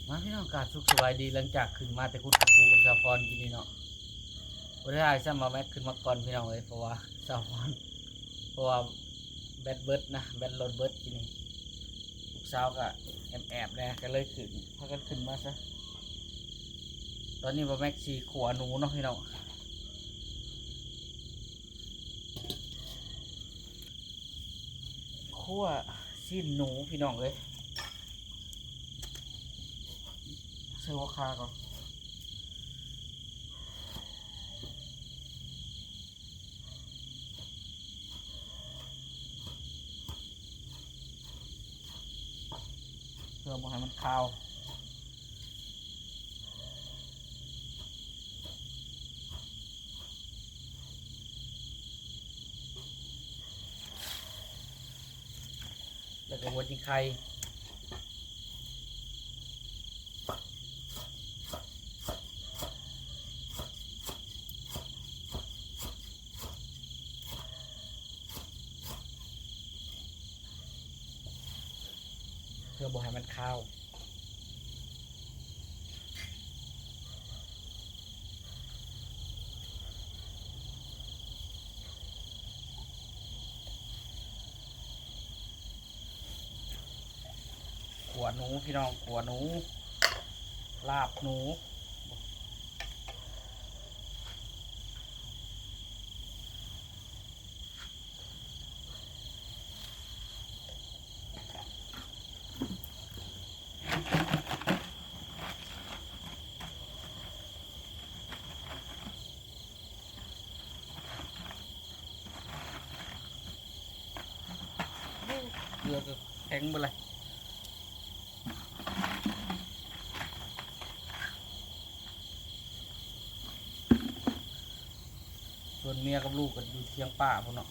ມາພີ່ນ້ອງ ກາບສຸກສະບາຍດີ ຫຼັງຈາກຂຶ້ນມາແຕ່ຄຸດກັບປູກັບສາວພອນກິນນີ້ເນາະ ບໍ່ໄດ້ຖ່າຍຊ້ຳ ເອົາແມັກຂຶ້ນມາກ່ອນພີ່ນ້ອງເອີຍ ເພາະວ່າສາວພອນ ເພາະວ່າແບັດເບິດນະ ແບັດລົດເບິດກິນນີ້ ລູກສາວກະແອບໆແດ່ ກະເລີຍຂຶ້ນ ພາກັນຂຶ້ນມາຊະ. ຕອນນີ້ບ່າວແມັກຊິຂົ້ວໜູເນາະພີ່ນ້ອງ ຂົ້ວຊີ້ນໜູພີ່ນ້ອງເອີຍ ໃສ່ຫົວຂ່າກ່ອນ ເພື່ອບໍ່ໃຫ້ມັນຄາວ. ແລ້ວກໍຫົວຈິງໄຄ ເພື່ອບໍ່ໃຫ້ມັນຄາວ. ຂົ້ວໜູພີ່ນ້ອງ ຂົ້ວໜູ ລາບໜູ. ເກືອກໍແຂງເບິດເລີຍ. ສ່ວນເມຍກັບລູກກໍຢູ່ທຽງປ່າພຸ້ນເນາະ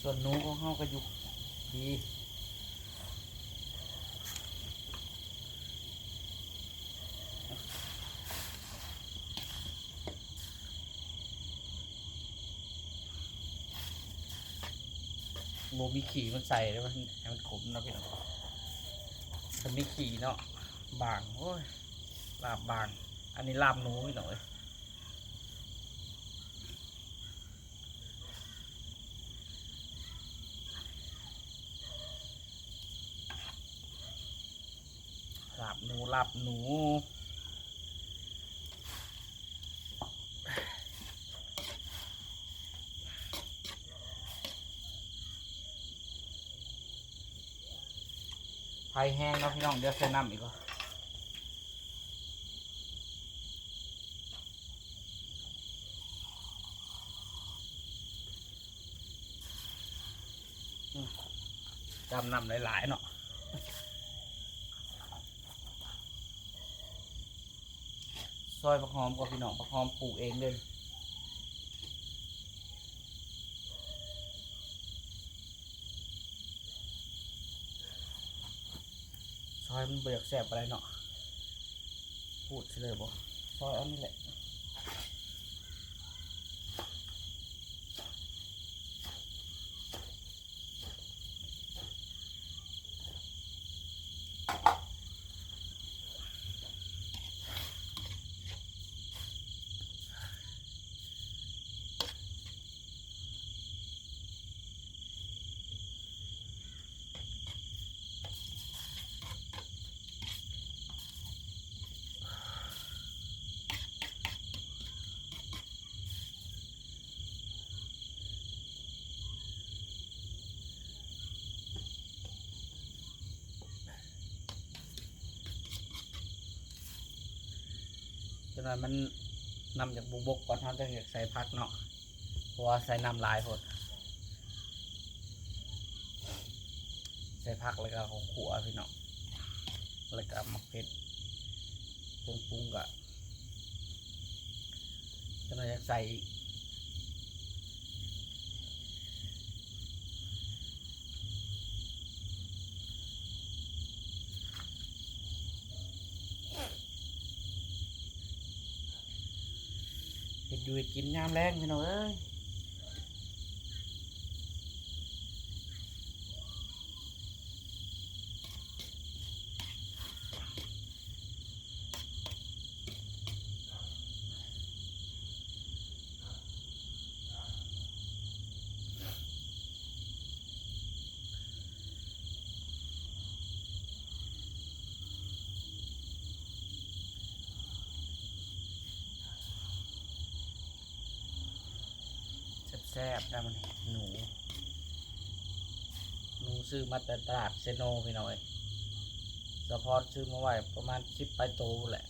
ສ່ວນໜູຂອງເຮົາກໍຢູ່ພີ້. ບໍ່ມີຂີ້ມັນໃສ່ເດ້ ມັນ ໃຫ້ມັນຂົມເນາະພີ່ນ້ອງ ຄັນມີຂີ້ເນາະ ບາງ ໂອ້ຍ ລາບບາງ ອັນນີ້ລາບໜູພີ່ນ້ອງເອີຍ. ລາບໜູ ລາບໜູ ໄຟແຮງເນາະພີ່ນ້ອງ ດຽວໃສ່ນ້ຳອີກກ່ອນ. ອືມ ຈຳນ້ຳຫຼາຍໆເນາະ ຊອຍຜັກຫອມກ່ອນພີ່ນ້ອງ ຜັກຫອມປູກເອງເດີ້ ຊອຍມັນບໍ່ຢາກແຊບປານໃດເນາະ. ຂູດຊິເລີຍບໍ່ ຊອຍເອົານີ້ແຫຼະ ຈະໜ້ອຍມັນ ນ້ຳຈະບໍ່ບົກກ່ອນ ເຮົາຈຶ່ງຢາກໃສ່ຜັກເນາະ ເພາະວ່າໃສ່ນ້ຳຫຼາຍໂພດ ໃສ່ຜັກແລ້ວກໍເຂົ້າຂົ້ວພີ່ນ້ອງ ແລ້ວກໍໝາກເຜັດ ເຄື່ອງປຸງກໍ ຈະໜ້ອຍຢາກໃສ່ອີກ ເຮັດຢູ່ເຮັດກິນຍາມແລງພີ່ນ້ອງເອີຍ. ແຊບນຳ ໜູ ໜູຊື້ມາແຕ່ຕະຫຼາດເຊໂນພີ່ນ້ອງເອີຍ. ສະພອນຊື້ມາໄວ້ປະມານສິບປາຍໂຕພຸ້ນແຫຼະ.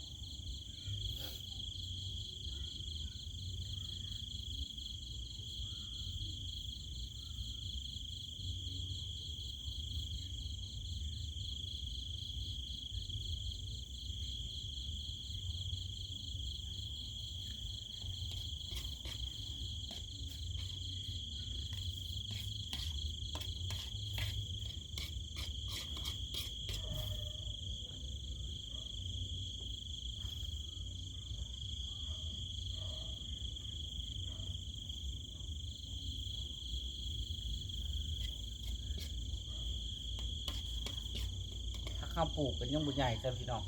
ຜັກເຮົາປູກກໍຍັງບໍ່ໃຫຍ່ຊ້ຳພີ່ນ້ອງ,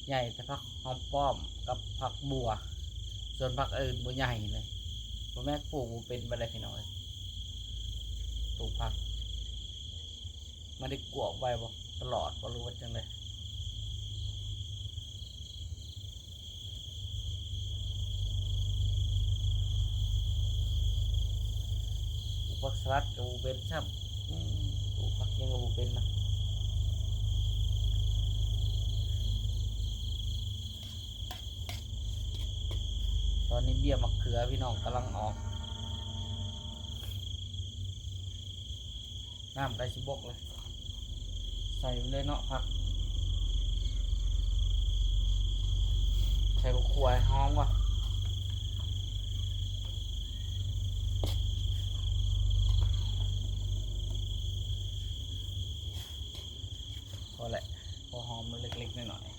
ໃຫຍ່ແຕ່ຜັກຫອມປ້ອມກັບຜັກບົ່ວ, ສ່ວນຜັກອື່ນບໍ່ໃຫຍ່ເລີຍ. ບໍ່ແມ່ນປູກບໍ່ເປັນປານໃດພີ່ນ້ອງເອີຍ, ປູກຜັກ ມັນໄດ້ກວບໄວ້ບໍ່ ຕະຫຼອດບໍ່ ຫຼືວ່າຈັ່ງໃດ? ປູກຜັກສະຫຼັດກໍບໍ່ເປັນຊ້ຳ, ອືມ ປູກຜັກຫຍັງກໍບໍ່ເປັນນະ. ຕອນນີ້ເບ້ຍໝາກເຂືອພີ່ນ້ອງກຳລັງອອກ, ນ້ຳໃກ້ຊິບົກແລ້ວ, ໃສ່ໄປເລີຍເນາະຜັກ, ໃສ່ບັກຂົ້ວໃຫ້ຫອມກ່ອນ. ພໍແຫຼະ, ພໍຫອມເລັກໆນ້ອຍໆ.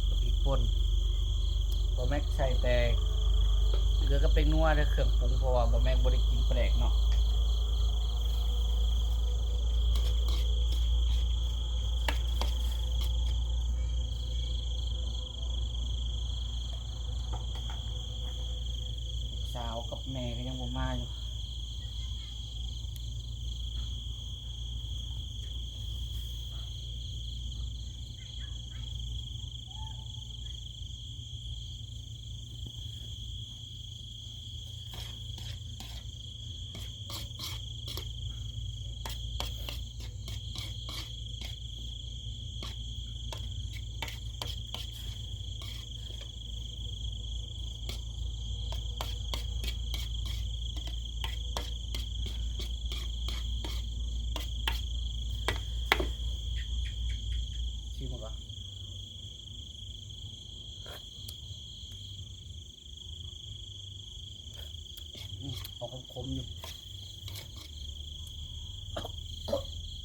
ກະປິປົ່ນ ບໍ່ແມັກໃສ່ແຕ່ເກືອກັບແປ້ງນົວ ແລະ ເຄື່ອງປຸງ ເພາະວ່າບໍ່ແມັກບໍ່ໄດ້ກິນປາແດກເນາະ. ລູກສາວກັບແມ່ກໍຍັງບໍ່ມາຢູ່. ຊີມເບິ່ງກ່ອນ. ອືມ ອອກຂມໆຢູ່.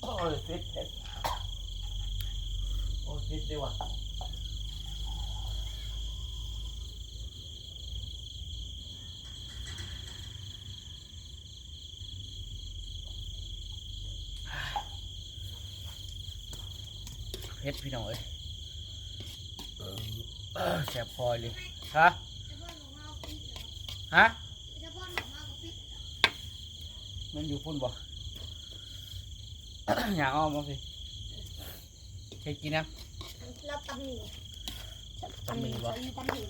ໂອ້ຍ ເຜັດ ເຜັດ ໂອ້ຍ ເຜັດເດ້ວ່າ. ເຜັດພີ່ນ້ອງເອີຍ, ແສບຄໍອີ່ຫຼີ. ຮະ? ຮະ? ມັນຢູ່ພຸ້ນບໍ່? ຍ່າງອ້ອມມາພີ້. ເຮັດກິນຫຍັງ? ລາວຕຳໝີ່. ຕຳໝີ່ບໍ່? ຕຳໝີ່.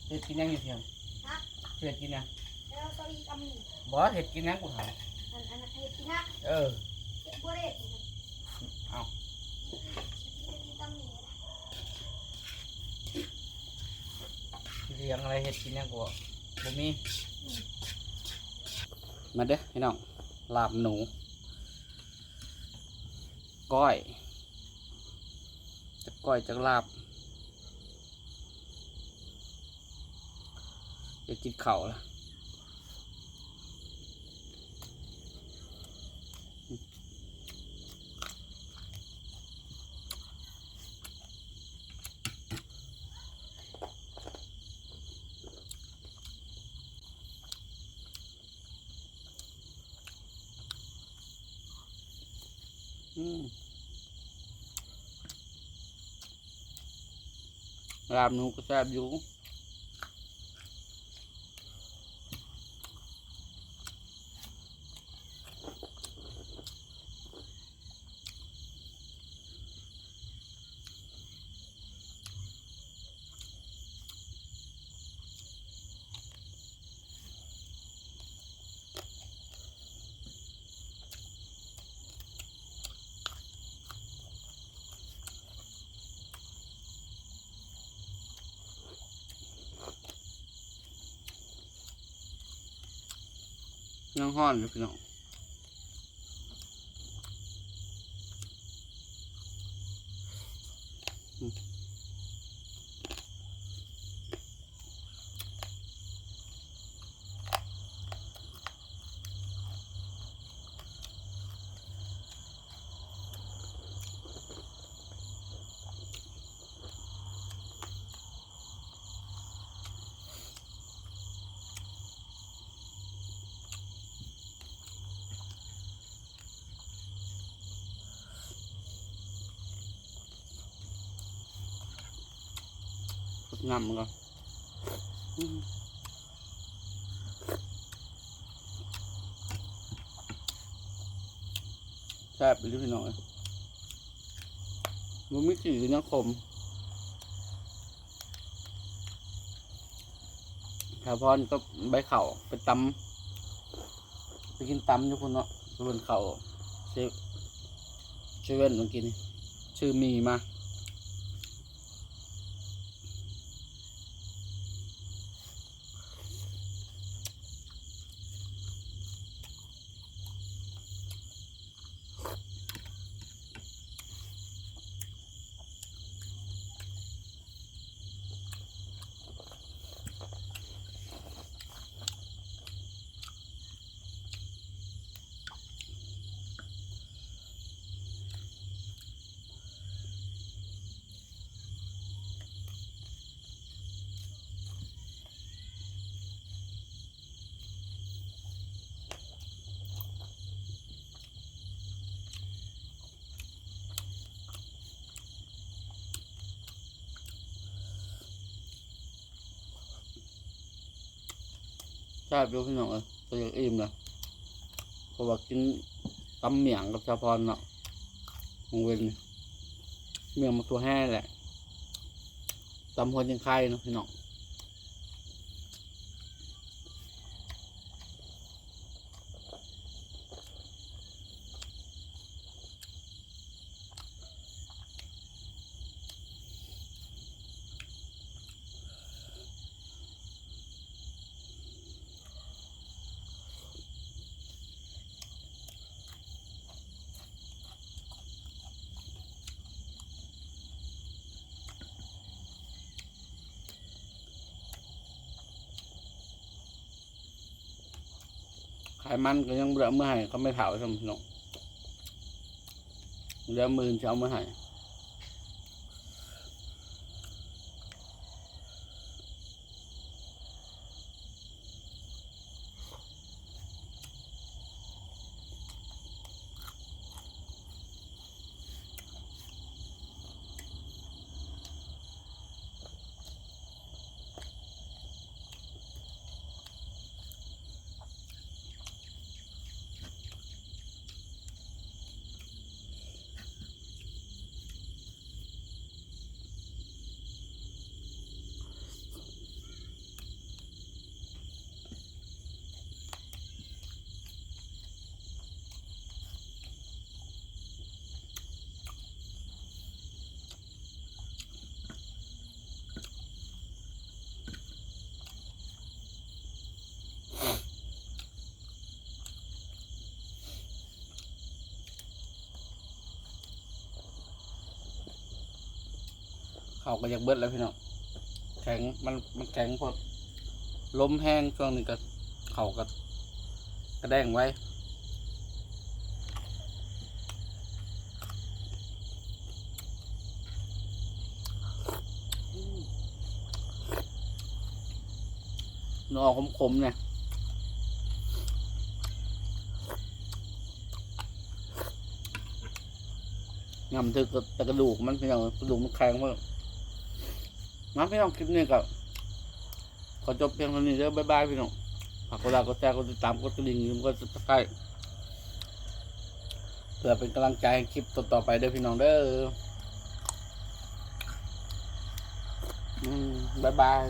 ເຮັດກິນຫຍັງຢູ່ພຽງ? ຮະ? ເຮັດກິນຫຍັງ? ແລ້ວເຮົາອີກຕຳໝີ່. ບໍ່ ເຮັດກິນຫຍັງກູຖາມ? ອັນ ອັນເຮັດກິນຫຍັງ? ເອີ. ເຮັດບໍ່ໄດ້. ເອົ້າ. ກິນແຕ່ຕຳໝີ່. ຊິລ້ຽງອະໄລ ເຮັດກິນຫຍັງກໍບໍ່ມີ. ອືມ. ມາເດີພີ່ນ້ອງ, ລາບໜູ ກ້ອຍ ຈັກກ້ອຍຈັກລາບ. ຢາກກິນເຂົ້າລະ. ອືມ ລາບໜູກໍແຊບຢູ່. ຍັງຮ້ອນຢູ່ພີ່ນ້ອງ. งำมันก่อน อืม แซ่บอีหลีพี่น้องเอ้ย บ่มีขี้ก็ยังขม สาวพรกับใบข้าวไปตำ ไปกินตำอยู่พุ้นเนาะ ไปเบิ่งข้าวเซ- เซเว่นเมื่อกี้นี่ ซื้อหมี่มา แซ่บอยู่พี่น้องเอ้ย ก็อยากอิ่มนะ เพราะว่ากินตำเมี่ยงกับสาวพรเนาะ มื้อเว็นนี่ เมี่ยงหมากถั่วแห่แหละ ตำหัวจิงไคเนาะพี่น้อง ขายมันก็ยังบ่ได้เอามาให้เขาไม่เผาซ้ำพี่น้อง เดี๋ยวมื้ออื่นจะเอามาให้ ข้าวก็อยากเบิดแล้วพี่น้อง แข็ง มัน มันแข็งโพด ลมแฮงช่วงนี้ก็ ข้าวก็กระแด้งไว มันออกขมๆ เนี่ย ยำถืกแต่กระดูกมันพี่น้อง กระดูกมันแข็งมาก มาพี่น้อง คลิปนี้ก็ขอจบเพียงเท่านี้เด้อ บ๊ายบายพี่น้อง ฝากกดไลค์ กดแชร์ กดติดตาม กดกระดิ่ง อย่าลืมกด Subscribe เพื่อเป็นกำลังใจให้คลิปต่อๆ ไปเด้อพี่น้องเด้อ อืม บ๊ายบาย